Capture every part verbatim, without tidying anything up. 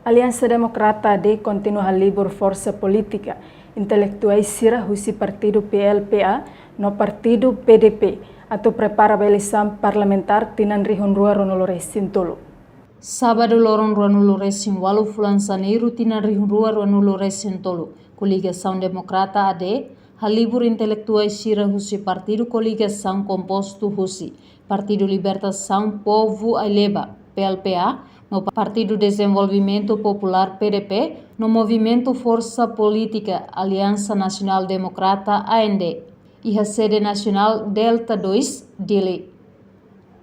Aliansa Demokrata AD kontinua halibur forsa polítika, intelektuais sira husi partidu PLPA no partidu PDP atu prepara ba eleisaun parlamentár tinan rihun rua ruanulu resin tolu. Sábadu loron ruanulu resin ualu fulan Janeiru tinan rihun rua ruanulu resin tolu, Koligasaun Demokrata AD halibur intelektuais sira husi partidu koligasaun kompostu husi Partidu Libertasaun Povu Aileba, PLPA, no Partidu Dezenvolvimentu Populár, PDP, no Movimentu Forsa Polítika Aliansa Nasionál Demokrata, AND, iha sede nasionál Delta dois, Dili.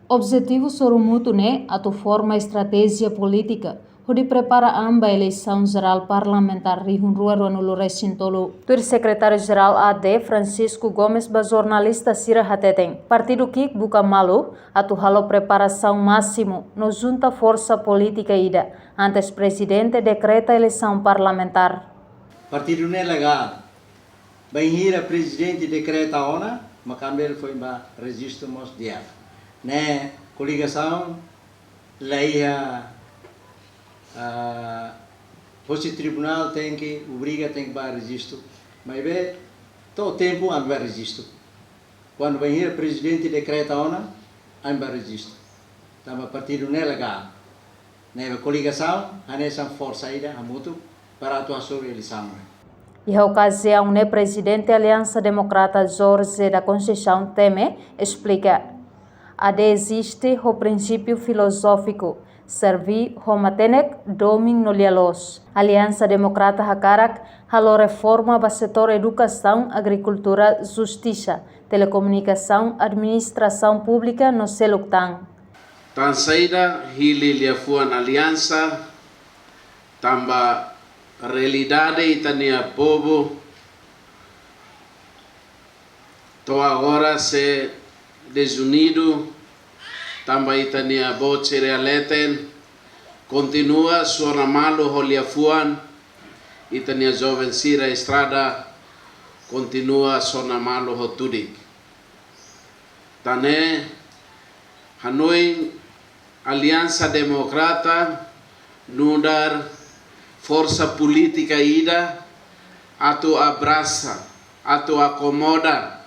Objetivu sorumutu ne'e atu forma estratéjia polítika hodi prepara an ba eleisaun jerál parlamentár rihun rua ruanulu resin tolu. Tuir Sekretáriu Jerál AD, Francisco Gomes, ba jornalista sira hateten, partidu ki'ik buka malu atu halo preparasaun másimu no junta forsa polítika ida antes Prezidente dekreta eleisaun parlamentár. Partidu ne'e legál. Bainhira Prezidente dekreta ona, mak ami bele foin ba rejistu mós di'ak. Ne'e koligasaun la iha, ah, husi tribunál tenke obriga tenke ba rejistu. Maibé to'o tempu ami ba rejistu. Kuandu bainhira Prezidente dekreta ona, ami ba rejistu. Tanba partidu ne'e legál. Ne'ebé koligasaun hanesan forsa ida hamutuk para atu hasoru eleisaun. Iha okaziaun ne'e Prezidente Aliansa Demokrata Jorge da Conceição Temer esplika, AD eziste ho prinsípiu filozófiku, serví ho matenek, domin no lia-loos. Aliansa Demokrata hakarak halo reforma ba setór edukasaun, agrikultura, justisa, telekomunikasaun, administrasaun públika no seluk tan. Tan saida hili liafuan aliansa, tanba realidade ita-nia povu to'o agora sei dezunidu, tanba ita-nia boot sira iha leten, kontinua sona malu ho liafuan, ita-nia joven sira estrada, kontinua sona malu ho tudik. Tan ne'e, hanoin Aliansa Demokrata nu'udar forsa polítika ida atu abrasa, atu akomoda,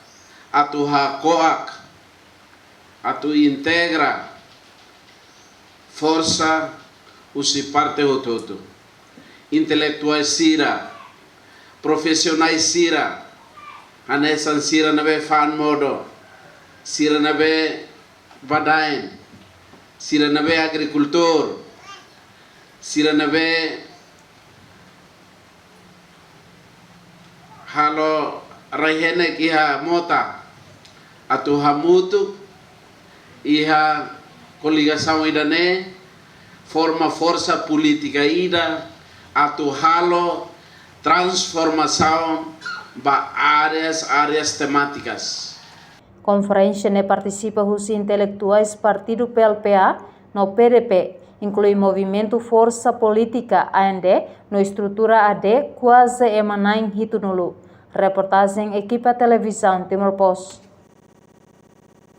atu hako'ak, atu integra forsa husi parte hotu-hotu. Intelektuál sira, profisionál sira, hanesan sira ne'ebé fa'an modo, sira ne'ebé badaen, sira ne'ebé agrikultór, sira ne'ebé halo rai-henek iha mota, atu hamutuk iha koligasaun ida-ne'e, forma forsa polítika ida atu halo transformasaun ba áreas, áreas temátikas. Konferénsia ne'e partisipa husi intelektuais partidu PLPA no PDP, inklui Movimentu Forsa Polítika, AND, no estrutura AD kuaze ema na'in hitunulu. Reportajen ekipa Televizaun Timor Post.